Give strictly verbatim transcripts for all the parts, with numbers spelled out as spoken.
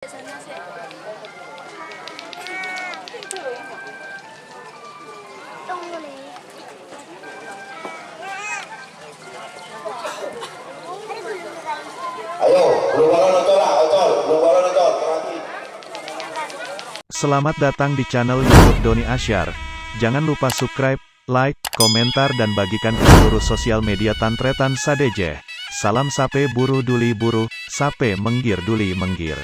Ayo, belum balon ocol lah, ocol, belum balon ocol, terhati. Selamat datang di channel YouTube Doni Asyar. Jangan lupa subscribe, like, komentar, dan bagikan ke seluruh sosial media tan-trètan sadhâjâ. Salam sapè buru dhuli buru, sapè mèngghir dhuli mèngghir.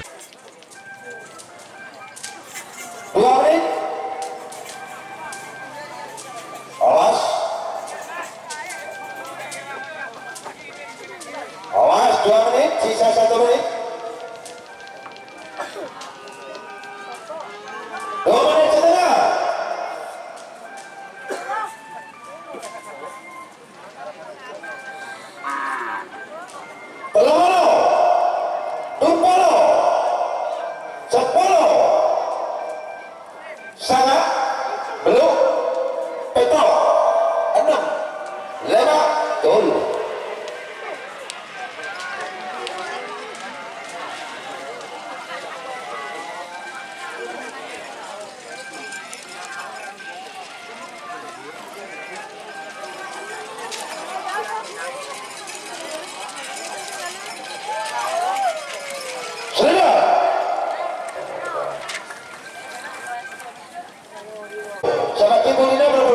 Dua menit. Awas. Awas, dua menit, sisa satu menit. Dua menit setengah. Tello polo, dupolo, sapolo, sanga', bellu', pètto', ennem, lèma', tollo.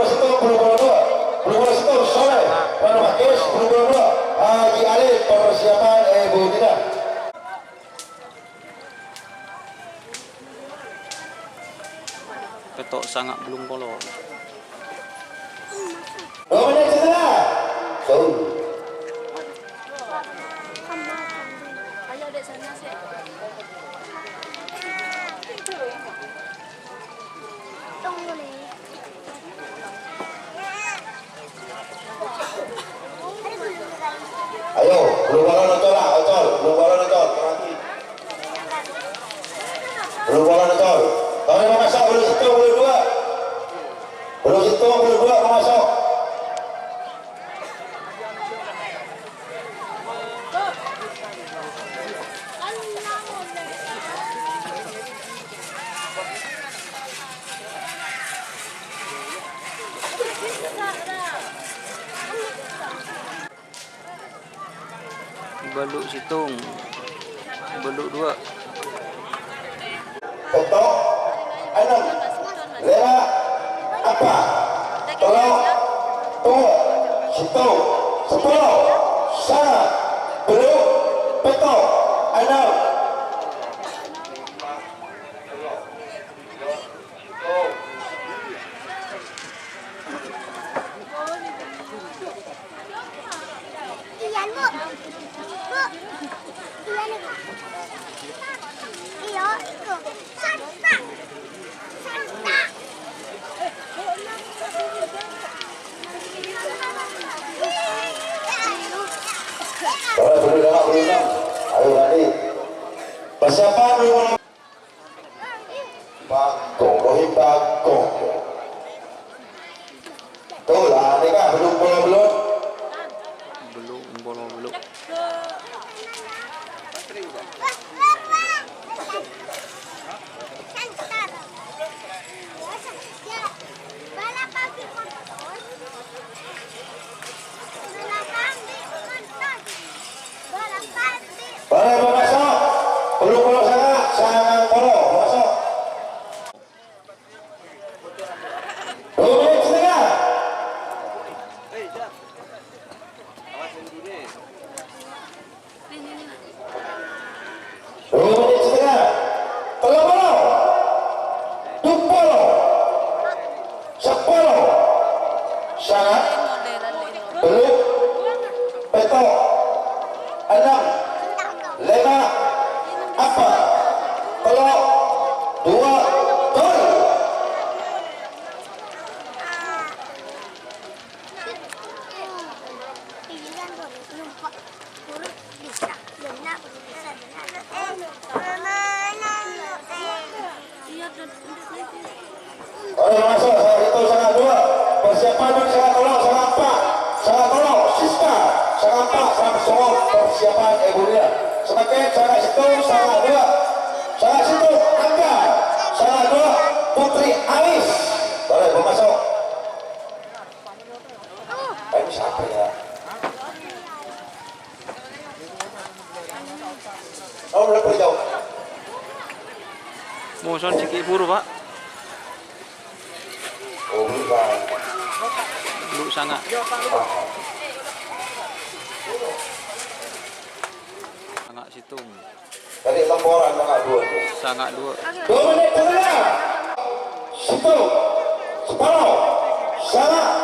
Sèttong, buru-buru dua. Buru-buru sèttong, Soleh. Manu Pakis, buru-buru dua. Haji Ali, persiapan, eh, Bu Dina. Pètto' sanga' bellung polo. Dua menit setengah. Tuh. Ayo, belum balon ocol lah, ocol. Belum balon ocol, terhati. Belum balon ocol. Tahu yang masuk, belum sèttong, belum dua. Belum sèttong, belum dua, mau masuk. Bellu' sèttong. Bellu' dua. Pètto', ennem, lèma', empa', tello', dua, sèttong, sapolo, sanga', bellu', pètto', ennem. Iyan, Bu. Bu. Iyan, Bu. Iyo, iku. Santa. Santa. Ayo, Rani. Persiapan dulu. Bako, Rohim Bako. Tuh lah, ini kan belum, belum, belum. Belum, belum, belum. Para pamaso', tello polo sanga', sangang polo, pamaso'. Dua menit setengah. Dua menit setengah. Tello polo. Dupolo. Sapolo. Sanga'. Bellu'. Pètto'. Ennem. Lèma'. Empa'. Tello'. Dua. Gol. Ayo, masuk, sanga' sèttong, sanga' dua. Persiapan dulu, sanga' tello', sanga' empa'. Sanga' tello', Siska. Sanga' empa', sanga' songo. Persiapan, eh, Buria. Semakin sanga' sèttong, sanga' dua. Sanga' Tri Alis. Boleh, mau masuk. Ayo, siapa ya? Oh, udah pergi jauh. Muson siki buru, Pak. Oh, belum, Pak. Lu sanga'. Sanga' sèttong. Tadi laporan sanga' dua. Sanga' dua. Dua menit tengah. Sèttong. Separo. Sanga'.